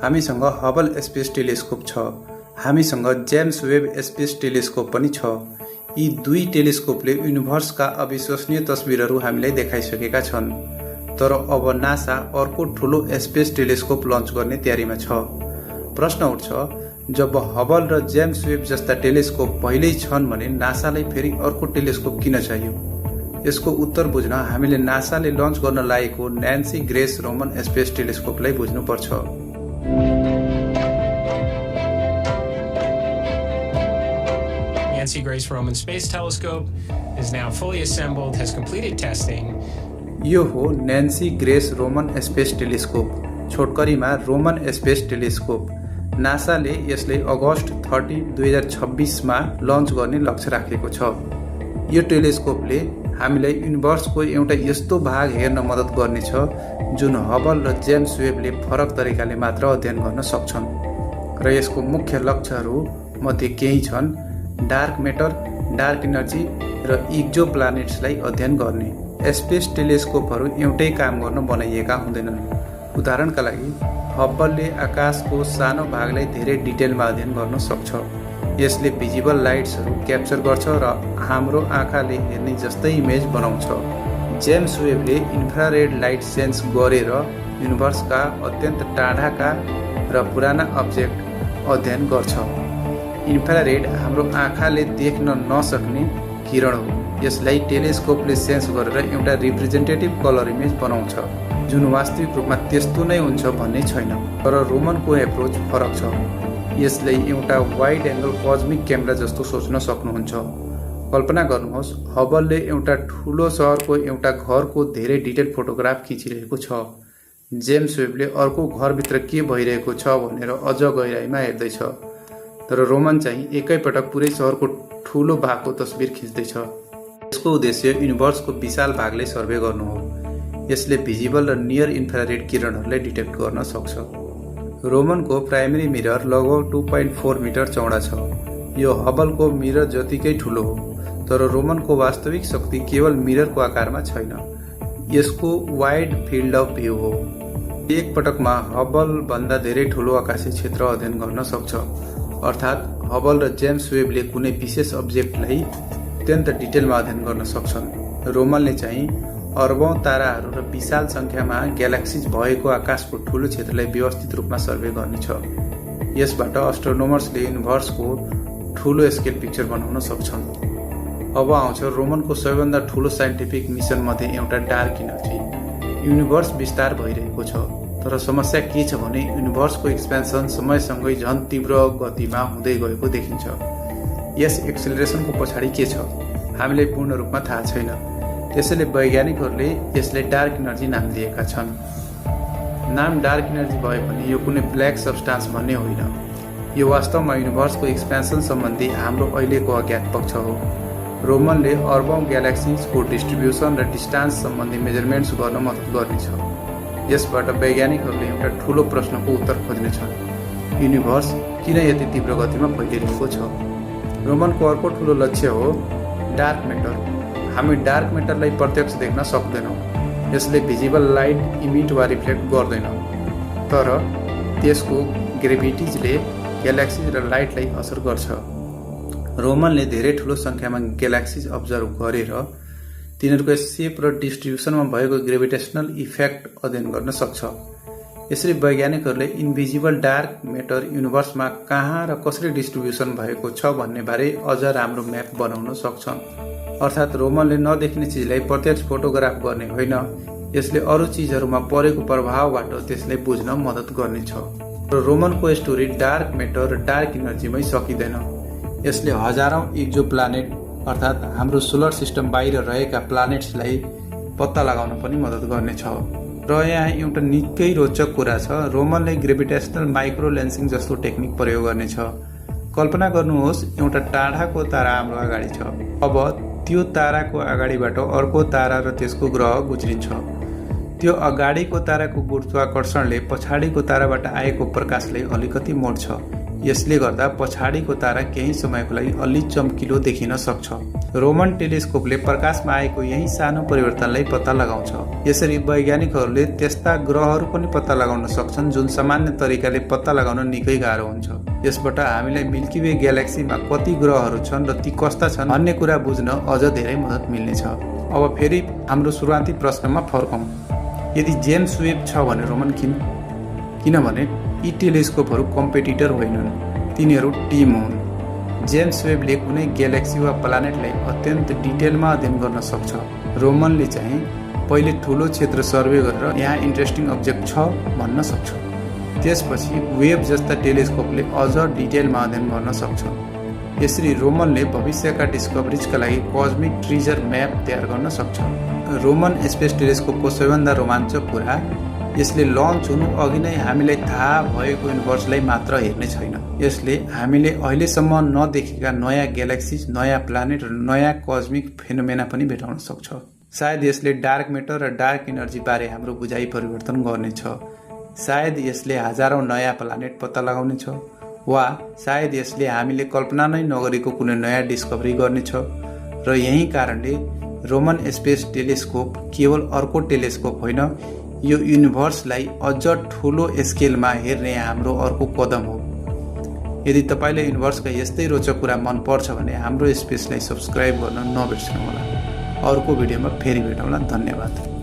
हामीसँग Hubble space telescope छ। हामीसँग जेम्स वेब स्पेस टेलिस्कोप पनि छ। यी दुई टेलिस्कोपले युनिभर्सका अविश्वसनीय तस्बिरहरू हामीलाई देखाइसकेका छन्। तर अब नासा अर्को ठुलो स्पेस टेलिस्कोप लन्च गर्ने तयारीमा छ। प्रश्न उठ्छ, जब हबल र जेम्स वेब जस्ता टेलिस्कोप पहिल्यै छन् भने नासालाई फेरि अर्को टेलिस्कोप किन चाहियो? यसको उत्तर बुझ्न हामीले नासाले लन्च गर्न लागेको न्यान्सी ग्रेस रोमन स्पेस टेलिस्कोपलाई बुझ्नुपर्छ। Nancy Grace Roman Space Telescope is now fully assembled, has completed testing. यो हो Nancy grace Roman space telescope, छोटकरीमा रोमन स्पेस टेलिस्कोप। नासाले यसले अगस्त 30, 2026 मा लन्च गर्ने लक्ष्य राखेको छ। यो टेलिस्कोपले हामीलाई युनिभर्सको एउटा यस्तो भाग हेर्न मद्दत गर्नेछ जुन हबल र जेम्स वेबले फरक तरिकाले मात्र अध्ययन गर्न सक्छन्। र यसको मुख्य लक्ष्यहरू मध्ये केही छन्: डार्क म्याटर, डार्क एनर्जी र एक्जो प्लानेट्सलाई अध्ययन गर्ने। स्पेस टेलिस्कोपहरू एउटै काम गर्न बनाइएका हुँदैनन्। उदाहरणका लागि हब्बलले आकाशको सानो भागलाई धेरै डिटेलमा अध्ययन गर्न सक्छ। यसले भिजिबल लाइट्सहरू क्याप्चर गर्छ र हाम्रो आँखाले हेर्ने जस्तै इमेज बनाउँछ। James Webley infrared light sense गरेर युनिभर्सका अत्यन्त टाढाका र पुराना अब्जेक्ट अध्ययन गर्छ। इन्फ्रारेड हाम्रो आँखाले देख्न नसक्ने किरण हो। यसलाई टेलिस्कोपले सेन्स गरेर एउटा रिप्रेजेन्टेटिभ कलर इमेज बनाउँछ जुन वास्तविक रूपमा त्यस्तो नै हुन्छ भन्ने छैन। तर रोमनको एप्रोच फरक छ। यसले एउटा वाइड एङ्गल कस्मिक क्यामेरा जस्तो सोच्न सक्नुहुन्छ। कल्पना गर्नुहोस्, हबलले एउटा ठुलो सहरको एउटा घरको धेरै डिटेल फोटोग्राफ खिचिरहेको छ। जेम्स वेबले अर्को घरभित्र के भइरहेको छ भनेर अझ गहिराइमा हेर्दैछ। तर रोमन चाहिँ एकैपटक पुरै सहरको ठुलो भागको तस्बिर खिच्दैछ। यसको उद्देश्य युनिभर्सको विशाल भागलाई सर्वे गर्नु हो। यसले भिजिबल र नियर इन्फ्रारेड किरणहरूलाई डिटेक्ट गर्न सक्छ। रोमनको प्राइमेरी मिरर लगभग 2.4 मिटर चौडा छ। यो हबलको मिरर जतिकै ठुलो हो। तर रोमनको वास्तविक शक्ति केवल मिररको आकारमा छैन, यसको वाइड फिल्ड अफ भ्यू हो। एक पटकमा हबल भन्दा धेरै ठुलो आकाशीय क्षेत्र अध्ययन गर्न सक्छ। अर्थात् हबल र जेम्स वेबले कुनै विशेष अब्जेक्टलाई अत्यन्त डिटेलमा अध्ययन गर्न सक्छन्। रोमनले चाहिँ अर्बौं ताराहरू र विशाल संख्यामा ग्यालेक्सिज भएको आकाशको ठूलो क्षेत्रलाई व्यवस्थित रूपमा सर्वे गर्नेछ। यसबाट एस्ट्रोनोमर्सले युनिभर्सको ठूलो स्केल पिक्चर बनाउन सक्छन्। अब आउँछ रोमनको सबैभन्दा ठूलो साइन्टिफिक मिसन मध्ये एउटा, डार्क इनर्जी। युनिभर्स विस्तार भइरहेको छ, तर समस्या के छ भने युनिभर्सको एक्सपेन्सन समयसँगै झन तीव्र गतिमा हुँदै गएको देखिन्छ। यस एक्सेलरेसनको पछाडि के छ हामीलाई पूर्ण रूपमा थाहा छैन। त्यसैले वैज्ञानिकहरूले यसलाई डार्क एनर्जी नाम दिएका छन्। नाम डार्क एनर्जी भए पनि यो कुनै ब्ल्याक सब्स्टान्स भन्ने होइन। यो वास्तवमा युनिभर्सको एक्सपेन्सन सम्बन्धी हाम्रो अहिलेको अज्ञात पक्ष हो। रोमनले अर्बौं ग्यालेक्सिजको डिस्ट्रिब्युसन र डिस्टान्स सम्बन्धी मेजरमेन्ट्स गर्न मद्दत गर्नेछ। यसबाट वैज्ञानिकहरूले एउटा ठूलो प्रश्नको उत्तर खोज्नेछन्: युनिभर्स किन यति तीव्र गतिमा फैलिरहेको छ? रोमनको अर्को ठूलो लक्ष्य हो डार्क म्याटर। हामी डार्क म्याटरलाई प्रत्यक्ष देख्न सक्दैनौँ। यसले भिजिबल लाइट इमिट वा रिफ्लेक्ट गर्दैन, तर त्यसको ग्रेभिटिजले ग्यालेक्सिज र लाइटलाई असर गर्छ। रोमनले धेरै ठूलो संख्यामा ग्यालेक्सिज अब्जर्भ गरेर तिनीहरूको सेप र डिस्ट्रिब्युसनमा भएको ग्रेभिटेसनल इफेक्ट अध्ययन गर्न सक्छ। यसरी वैज्ञानिकहरूले इन्भिजिबल डार्क म्याटर युनिभर्समा कहाँ र कसरी डिस्ट्रिब्युसन भएको छ भन्ने बारे अझ राम्रो म्याप बनाउन सक्छन्। अर्थात् रोमनले नदेखिने चिजलाई प्रत्यक्ष फोटोग्राफ गर्ने होइन, यसले अरू चिजहरूमा परेको प्रभावबाट त्यसलाई बुझ्न मद्दत गर्नेछ। र रोमनको स्टोरी डार्क म्याटर र डार्क एनर्जीमै सकिँदैन। यसले हजारौं एक्जो प्लानेट अर्थात् हाम्रो सोलर सिस्टम बाहिर रहेका प्लानेट्सलाई पत्ता लगाउन पनि मद्दत गर्नेछ। र यहाँ एउटा निकै रोचक कुरा छ, रोमनले ग्रेभिटेसनल माइक्रो लेन्सिङ जस्तो टेक्निक प्रयोग गर्नेछ। कल्पना गर्नुहोस्, एउटा टाढाको तारा हाम्रो अगाडि छ। अब त्यो ताराको अगाडिबाट अर्को तारा र त्यसको ग्रह गुज्रिन्छ। त्यो अगाडिको ताराको गुरुत्वाकर्षणले पछाडिको ताराबाट आएको प्रकाशलाई अलिकति मोड्छ। यसले गर्दा पछाडिको तारा केही समयको लागि अलि चम्किलो देखिन सक्छ। रोमन टेलिस्कोपले प्रकाशमा आएको यही सानो परिवर्तनलाई पत्ता लगाउँछ। यसरी वैज्ञानिकहरूले त्यस्ता ग्रहहरू पनि पत्ता लगाउन सक्छन् जुन सामान्य तरिकाले पत्ता लगाउन निकै गाह्रो हुन्छ। यसबाट हामीलाई मिल्की वे ग्यालेक्सीमा कति ग्रहहरू छन् र ती कस्ता छन् भन्ने कुरा बुझ्न अझ धेरै मद्दत मिल्नेछ। अब फेरि हाम्रो सुरुवाती प्रश्नमा फर्कौं। यदि जेम्स वेब छ भने रोमन किनभने यी टेलिस्कोपहरू कम्पिटिटर होइनन्, तिनीहरू टिम हुन्। जेम्स वेबले कुनै ग्यालेक्सी वा प्लानेटलाई अत्यन्त डिटेलमा अध्ययन गर्न सक्छ। रोमनले चाहिँ पहिले ठुलो क्षेत्र सर्वे गरेर यहाँ इन्ट्रेस्टिङ अब्जेक्ट छ भन्न सक्छ। त्यसपछि वेब जस्ता टेलिस्कोपले अझ डिटेलमा अध्ययन गर्न सक्छ। यसरी रोमनले भविष्यका डिस्कभरिजका लागि कस्मिक ट्रिजर म्याप तयार गर्न सक्छ। रोमन स्पेस टेलिस्कोपको सबैभन्दा रोमाञ्चक कुरा यसले लन्च हुनु अघि नै हामीलाई थाहा भएको युनिभर्सलाई मात्र हेर्ने छैन। यसले हामीले अहिलेसम्म नदेखेका नयाँ ग्यालेक्सिज, नयाँ प्लानेट र नयाँ कस्मिक फेनोमेना पनि भेटाउन सक्छ। सायद यसले डार्क म्याटर र डार्क एनर्जी बारे हाम्रो बुझाइ परिवर्तन गर्नेछ। सायद यसले हजारौं नयाँ प्लानेट पत्ता लगाउनेछ, वा सायद यसले हामीले कल्पना नै नगरेको कुनै नयाँ डिस्कभरी गर्नेछ। र यही कारणले रोमन स्पेस टेलिस्कोप केवल अर्को टेलिस्कोप होइन, यो युनिभर्सलाई अझ ठुलो स्केलमा हेर्ने हाम्रो अर्को कदम हो। यदि तपाईलाई युनिभर्सका यस्तै रोचक कुरा मन पर्छ भने हाम्रो स्पेसलाई सब्स्क्राइब गर्न नबिर्सनु होला। अर्को भिडियोमा फेरि भेटौँला। धन्यवाद।